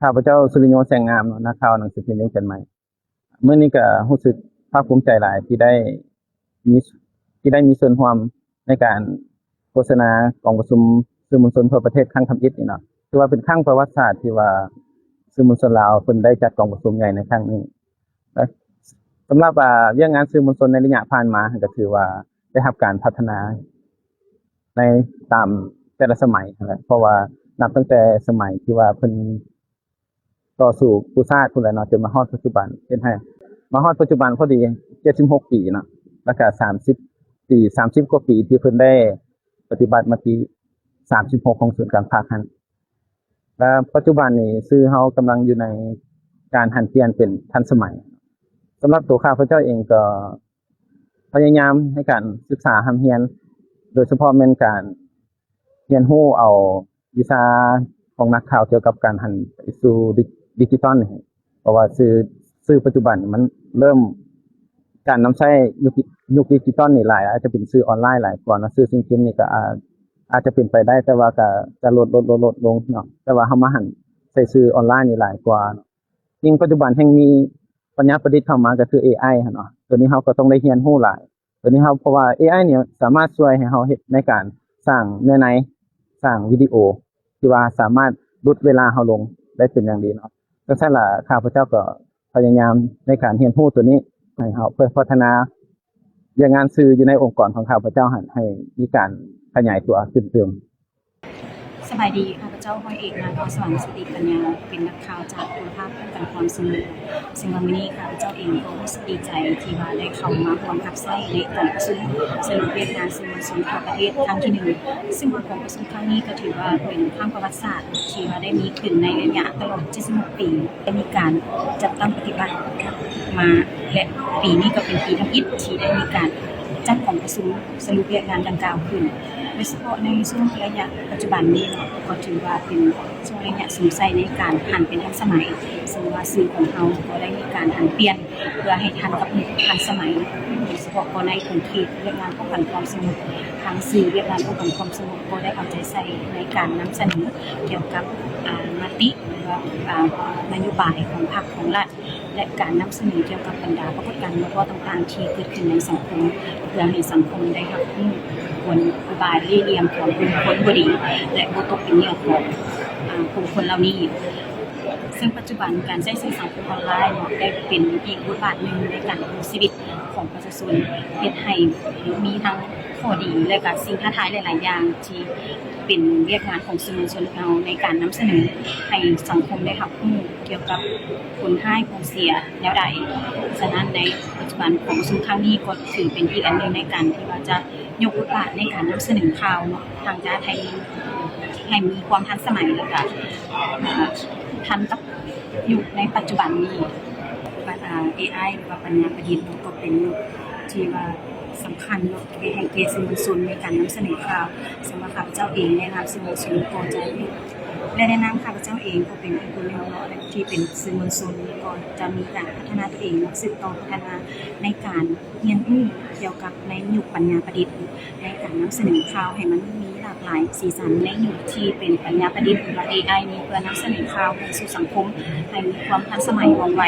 ຂ້າພະເຈົ້າ ສຸລິໂຍ ແສງງາມ ເນາະ ນັກຂ່າວໜັງສືພິມວຽງຈັນໃໝ່. ມື້ນີ້ກໍຮູ້ສຶກພາກພູມໃຈຫຼາຍທີ່ໄດ້ມີ ທີ່ໄດ້ມີສ່ວນຮ່ວມໃນການໂຄສະນາກອງປະຊຸມສື່ມວນຊົນທົ່ວປະເທດຄັ້ງທຳອິດນີ້ເນາະ. ຖືວ່າເປັນຄັ້ງປະຫວັດສາດທີ່ວ່າສື່ມວນຊົນລາວເພິ່ນໄດ້ຈັດກອງປະຊຸມໃຫຍ່ໃນຄັ້ງນີ້. ແລະ ສຳລັບ ອາ ວຽກງານສື່ມວນຊົນໃນໄລຍະຜ່ານມາ ກໍຖືວ່າໄດ້ຮັບການພັດທະນາໃນຕາມແຕ່ລະສະໄໝຫັ້ນແຫຼະ ເພາະວ່ານັບຕັ້ງແຕ່ສະໄໝທີ່ວ່າເພິ່ນ ຕໍ່ສູ້ກູ້ຊາດພຸ້ນແຫຼະເນາະ ຈົນມາຮອດປັດຈຸບັນ ເຮັດໃຫ້ມາຮອດປັດຈຸບັນພໍດີເຈັດສິບຫົກປີເນາະ ແລ້ວກະສາມສິບປີ ສາມສິບກວ່າປີທີ່ເພິ່ນໄດ້ປະຕິບັດມະຕິສາມສິບຫົກຂອງສູນກາງພັກຫັ້ນ ແລະ ປັດຈຸບັນນີ້ສື່ເຮົາກຳລັງຢູ່ໃນການຫັນປ່ຽນເປັນທັນສະໄໝ. ສຳລັບໂຕຂ້າພະເຈົ້າເອງກໍ ພະຍາຍາມໃນການສຶກສາຮ່ຳຮຽນ ໂດຍສະເພາະແມ່ນການຮຽນຮູ້ເອົາວິຊາຂອງນັກຂ່າວກ່ຽວກັບການຫັນໄປສູ່ດິ ດິຈິຕອນນີ້ ເພາະວ່າສື່ ສື່ປັດຈຸບັນນີ້ມັນເລີ່ມການນຳໃຊ້ຍຸກ ຍຸກດິຈິຕອນນີ້ຫຼາຍ ອາດຈະເປັນສື່ອອນລາຍຫຼາຍກວ່າເນາະ ສື່ສິ່ງພິມນີ້ກໍອາດ ອາດຈະເປັນໄປໄດ້ ແຕ່ວ່າກໍຈະລົດ ລົດ ລົດ ລົດລົງເນາະ ແຕ່ວ່າເຮົາມາຫັນໃສ່ສື່ອອນລາຍນີ້ຫຼາຍກວ່າເນາະ. ຍິ່ງປັດຈຸບັນແຮ່ງມີປັນຍາປະດິດເຂົ້າມາກໍຄືເອໄອຫັ້ນເນາະ ໂຕນີ້ເຮົາກໍຕ້ອງໄດ້ຮຽນຮູ້ຫຼາຍ ໂຕນີ້ເຮົາ ເພາະວ່າເອໄອນີ້ສາມາດຊ່ວຍໃຫ້ເຮົາເຮັດໃນການສ້າງເນື້ອໃນ ສ້າງວິດີໂອທີ່ວ່າສາມາດຫຼຸດເວລາເຮົາລົງໄດ້ເປັນຢ່າງດີເນາະ. ຈັ່ງຊັ້ນລະ ຂ້າພະເຈົ້າກໍພະຍາຍາມໃນການຮຽນຮູ້ໂຕນີ້ໃຫ້ເຮົາ ເພື່ອພັດທະນາວຽກງານສື່ຢູ່ໃນອົງກອນຂອງຂ້າພະເຈົ້າຫັ້ນ ໃຫ້ມີການຂະຫຍາຍຕົວຂຶ້ນຕື່ມ. ສະບາຍດີ ຂ້າພະເຈົ້າ ຮ້ອຍເອກ ນາງ ສະຫວັນ ສິລິປັນຍາ ເປັນນັກຂ່າວຈາກໂທລະພາບປ້ອງກັນຄວາມສະຫງົບ ເຊິ່ງວ່າມື້ນີ້ຂ້າພະເຈົ້າເອງກໍຮູ້ສຶກດີໃຈທີ່ວ່າໄດ້ເຂົ້າມາຮ່ວມຮັບໃຊ້ໃນກອງປະຊຸມສະຫຼຸບວຽກງານສື່ມວນຊົນທົ່ວປະເທດຄັ້ງທີໜຶ່ງ ເຊິ່ງວ່າກອງປະຊຸມຄັ້ງນີ້ກໍຖືວ່າເປັນຄັ້ງປະຫວັດສາດທີ່ວ່າໄດ້ມີຂຶ້ນໃນໄລຍະຕະຫຼອດເຈັດສິບຫົກປີ ໄດ້ມີການຈັດຕັ້ງປະຕິບັດມາ ແລະ ປີນີ້ກໍເປັນປີທຳອິດທີ່ໄດ້ມີການຈັດກອງປະຊຸມສະຫຼຸບວຽກງານດັ່ງກ່າວຂຶ້ນ ໂດຍສະເພາະໃນຊ່ວງໄລຍະປັດຈຸບັນນີ້ເນາະ ກໍຖືວ່າເປັນຊ່ວງໄລຍະສຸມໃສ່ໃນການຫັນເປັນທັນສະໄໝ ເຊິ່ງວ່າສື່ຂອງເຮົາກໍໄດ້ມີການຫັນປ່ຽນ ເພື່ອໃຫ້ທັນກັບຍຸກທັນສະໄໝ ໂດຍສະເພາະກໍໃນຂົງເຂດວຽກງານປ້ອງກັນຄວາມສະຫງົບ ທາງສື່ວຽກງານປ້ອງກັນຄວາມສະຫງົບກໍໄດ້ເອົາໃຈໃສ່ໃນການນຳສະເໜີກ່ຽວກັບ ອາ ມະຕິ ຫຼືວ່າ ອາ ນະໂຍບາຍຂອງພັກຂອງລັດ ແລະ ການນຳສະເໜີກ່ຽວກັບບັນດາປາກົດການບໍ່ເໝາະເໝາະຕ່າງໆທີ່ເກີດຂຶ້ນໃນສັງຄົມ ເພື່ອໃຫ້ສັງຄົມໄດ້ຮັບຮູ້ກວນອຸບາຍເລ່ຫຼ່ຽມຂອງກຸ່ມຄົນບໍ່ດີ ແລະ ບໍ່ຕົກເປັນເຫຍື່ອຂອງ ອາ ກຸ່ມຄົນເຫຼົ່ານີ້. ເຊິ່ງປັດຈຸບັນການໃຊ້ສື່ສັງຄົມອອນລາຍເນາະ ໄດ້ເປັນອີກບົດບາດໜຶ່ງໃນການດຳລົງຊີວິດຂອງປະຊາຊົນ ເຮັດໃຫ້ມີທັງຂໍ້ດີ ແລະ ກະສິ່ງທ້າທາຍຫຼາຍໆຢ່າງທີ່ເປັນວຽກງານຂອງສື່ມວນຊົນເຮົາໃນການນຳສະເໜີໃຫ້ສັງຄົມໄດ້ຮັບຮູ້ ກ່ຽວກັບຜົນຮ້າຍຜົນເສຍແນວໃດ. ສະນັ້ນໃນປັດຈຸບັນກອງປະຊຸມຄັ້ງນີ້ກໍຖືເປັນອີກອັນໜຶ່ງໃນການທີ່ວ່າຈະຍົກບົດບາດໃນການນຳສະເໜີຂ່າວເນາະ ທາງຈະໃຫ້ ໃຫ້ມີຄວາມທັນສະໄໝ ແລ້ວກະ ອາ ທັນກັບຍຸກໃນປັດຈຸບັນນີ້. ເອໄອ ຫຼືວ່າປັນຍາປະດິດເນາະ ກໍເປັນຍຸກທີ່ວ່າສຳຄັນເນາະ ທີ່ໃຫ້ແກ່ສື່ມວນຊົນໃນການນຳສະເໜີຂ່າວ. ສຳລັບຂ້າພະເຈົ້າເອງ ໃນນາມສື່ມວນຊົນກໍຈະ ແລະ ໃນນາມຂ້າພະເຈົ້າເອງກໍເປັນອີກຜູ້ໜຶ່ງເນາະ ທີ່ເປັນສື່ມວນຊົນ ກໍຈະມີການພັດທະນາຕົວເອງເນາະ ສືບຕໍ່ພັດທະນາໃນການຮຽນຮູ້ກ່ຽວກັບໃນຍຸກປັນຍາປະດິດ ໃນການນຳສະເໜີຂ່າວໃຫ້ມັນມີຫຼາກຫຼາຍສີສັນ ໃນຍຸກທີ່ເປັນປັນຍາປະດິດ ຫຼືວ່າ ເອໄອ ນີ້ ເພື່ອນຳສະເໜີຂ່າວໃຫ້ສູ່ສັງຄົມໃຫ້ມີຄວາມທັນສະໄໝ ວ່ອງໄວ.